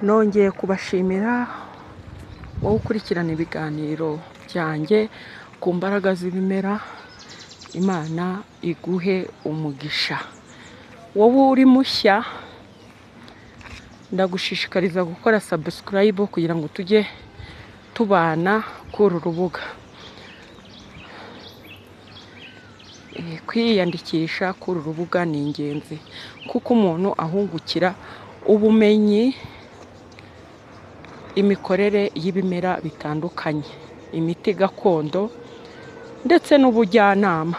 Nongeye kubashimira wowe ukurikirana ibiganiro byanjye ku mbaraga z'ibimera, Imana iguhe umugisha. Wowe uri mushya, ndagushishikariza gukora subscribe kugira ngo tujye tubana kuri uru rubuga. Kwiyandikisha kuri uru rubuga ni ingenzi kuko umuntu ahungukira ubumenyi, imikorere y'ibimera bitandukanye, imiti gakondo ndetse n'ubujyanama.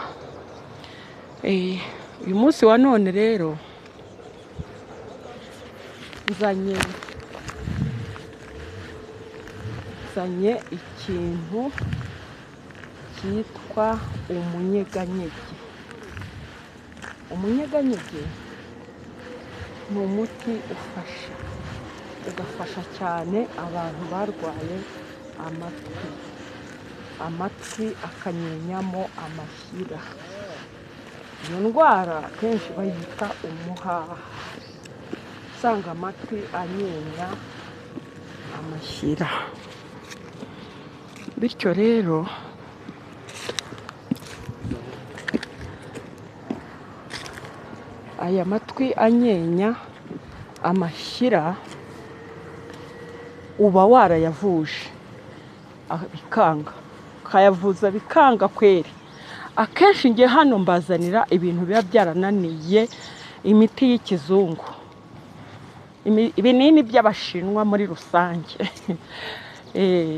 Uyu munsi wa none rero nzanye ikintu cyitwa umunyeganyege. Umunyeganyege ni umuti ufasha, ugafasha cyane abantu barwaye amatwi, amatwi akanyenyamo amashyira. Iyo ndwara akenshi bayita umuhaha, usanga amatwi anyenya amashyira. Bityo rero aya matwi anyenya amashyira uba warayavuje bikanga, ukayavuza bikanga kweri. Akenshi njye hano mbazanira ibintu biba byarananiye imiti y'ikizungu, ibinini by'Abashinwa muri rusange.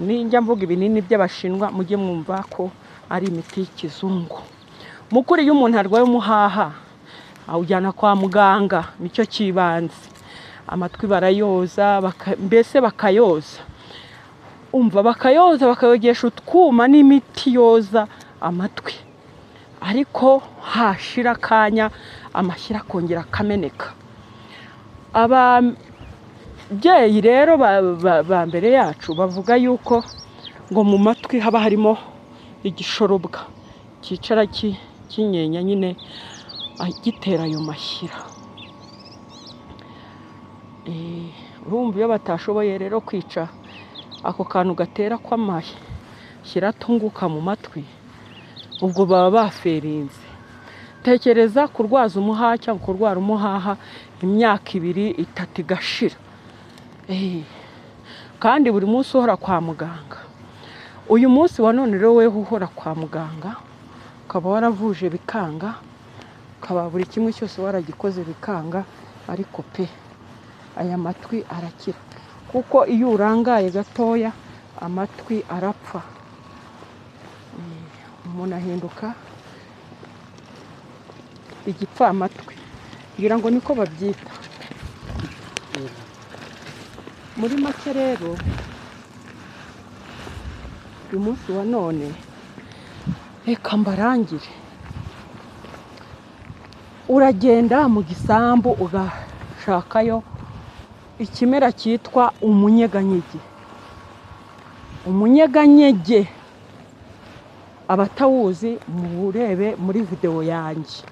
Ninjya mvuga ibinini by'Abashinwa mujye mwumva ko ari imiti y'ikizungu. Mukuri iyo umuntu arwaye umuhaha awujyana kwa muganga, nicyo cy'ibanze. Amatwi barayoza, mbese bakayoza, umva bakayoza, bakayogesha utwuma n'imiti yoza amatwi, ariko hashira akanya amashyira akongera akameneka. Ababyeyi rero ba mbere yacu bavuga yuko ngo mu matwi haba harimo igishorobwa cyicara kinyenya nyine gitera ayo mashyira. Urumva iyo batashoboye rero kwica ako kantu gatera kw'amashyira atunguka mu matwi, ubwo baba baferinze. Tekereza kurwaza umuhaha cyangwa kurwara umuhaha imyaka 2 3 igashira, kandi buri munsi uhora kwa muganga. Uyu munsi wa none rero wewe uhora kwa muganga, ukaba waravuje bikanga, ukaba buri kimwe cyose waragikoze bikanga, ariko pe aya matwi arakira, kuko iyo urangaye gatoya amatwi arapfa, umuntu ahinduka igipfamatwi, ngira ngo niko babyita. Muri make rero uyu munsi wa none reka mbarangire. Uragenda mu gisambu ugashakayo ikimera cyitwa umunyeganyege. Umunyeganyege abatawuzi murebe muri video yanjye.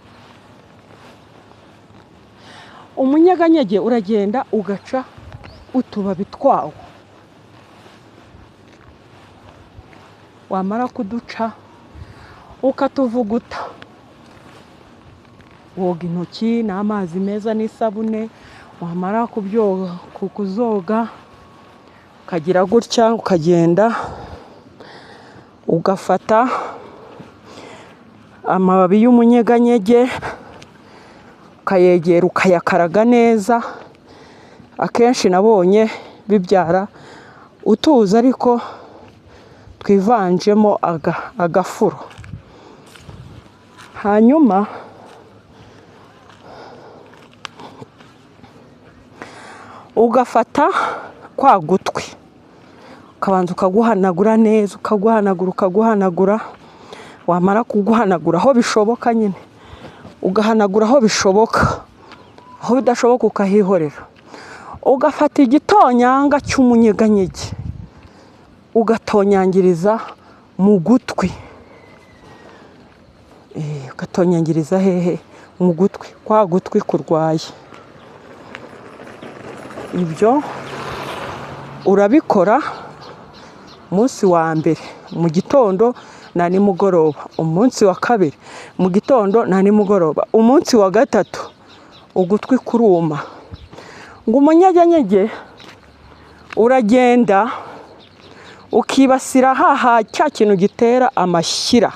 Umunyeganyege uragenda ugaca utubabi twawo, wamara kuduca ukatuvuguta, woga intoki n'amazi meza n'isabune, wamara kuzoga ukagira gutya, ukagenda ugafata amababi y'umunyeganyege ukayegera ukayakaraga neza. Akenshi nabonye bibyara utuzi ariko twivanjemo agafuro. Hanyuma ugafata kwa gutwi ukabanza ukaguhanagura neza, ukaguhanagura ukaguhanagura, wamara kuguhanagura aho bishoboka nyine ugahanagura aho bishoboka, aho bidashoboka ukahihorera. Ugafata igitonyanga cy'umunyeganyege ugatonyangiriza mu gutwi. Ugatonyangiriza hehe? Mu gutwi, kwa gutwi kurwaye. Ibyo Urabikora umunsi wa mbere mu gitondo na nimugoroba, umunsi wa kabiri mu gitondo na nimugoroba, umunsi wa gatatu ugutwi kuruma. Ngo umunyeganyege uragenda ukibasira haha cya kintu gitera amashyira,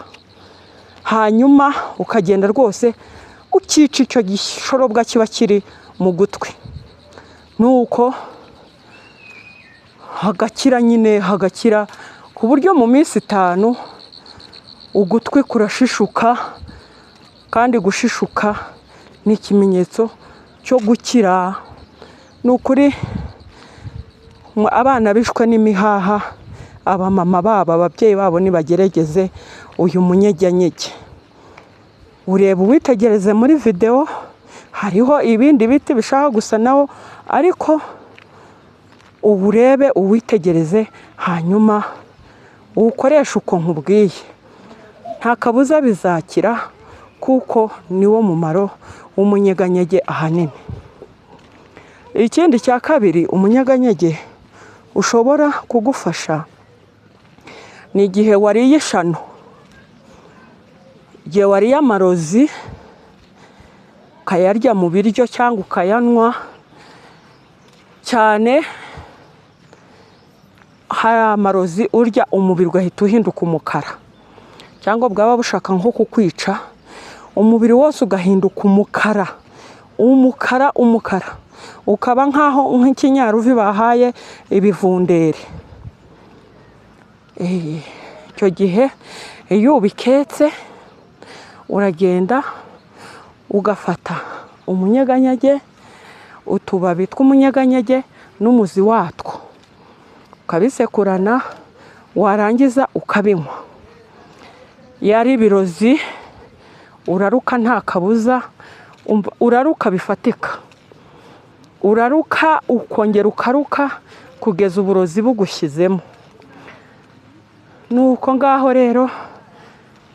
hanyuma ukagenda rwose ukica icyo gishorobwa kiba kiri mu gutwi, nuko hagakira nyine, hagakira ku buryo mu minsi 5 ugutwi kurashishuka, kandi gushishuka ni ikimenyetso cyo gukira. Ni ukuri abana bishwe n'imihaha, abamama babo, ababyeyi babo nibagerageze uyu munyeganyege. Ureba uwitegereze muri videwo, hariho ibindi biti bishaka gusa nawo, ariko uwurebe uwitegereze, hanyuma uwukoreshe uko nkubwiye, nta kabuza bizakira, kuko niwo mumaro w'umunyeganyege ahanini. Ikindi cya kabiri umunyeganyege ushobora kugufasha ni igihe wariye ishano, igihe wariye amarozi ukayarya mu biryo cyangwa ukayanywa cyane, hari amarozi urya umubiri ugahita uhinduka umukara, cyangwa bwaba bushaka nko kukwica umubiri wose ugahinduka umukara, umukara, umukara, ukaba nk'aho nk'ikinyaruvi bahaye ibivundere. Icyo gihe iyo ubiketse uragenda ugafata umunyeganyege, utubabi tw'umunyeganyege n'umuzi watwo, ukabisekurana, warangiza ukabinywa. Iyo ari ibirozi uraruka nta kabuza, uraruka bifatika, uraruka ukongera ukaruka kugeza uburozi bugushyizemo. Nuko ngaho rero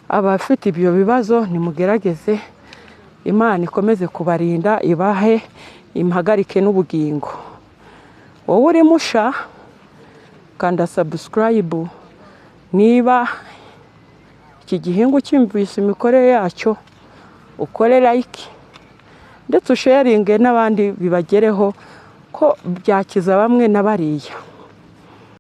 abafite ibyo bibazo nimugerageze, Imana ikomeze kubarinda, ibahe impagarike n'ubugingo. Wowe uri musha, kanda subscribe niba iki gihingwa ucyumvise imikorere yacyo, ukore like ndetse usharinge n'abandi bibagereho, ko byakiza bamwe na bariya.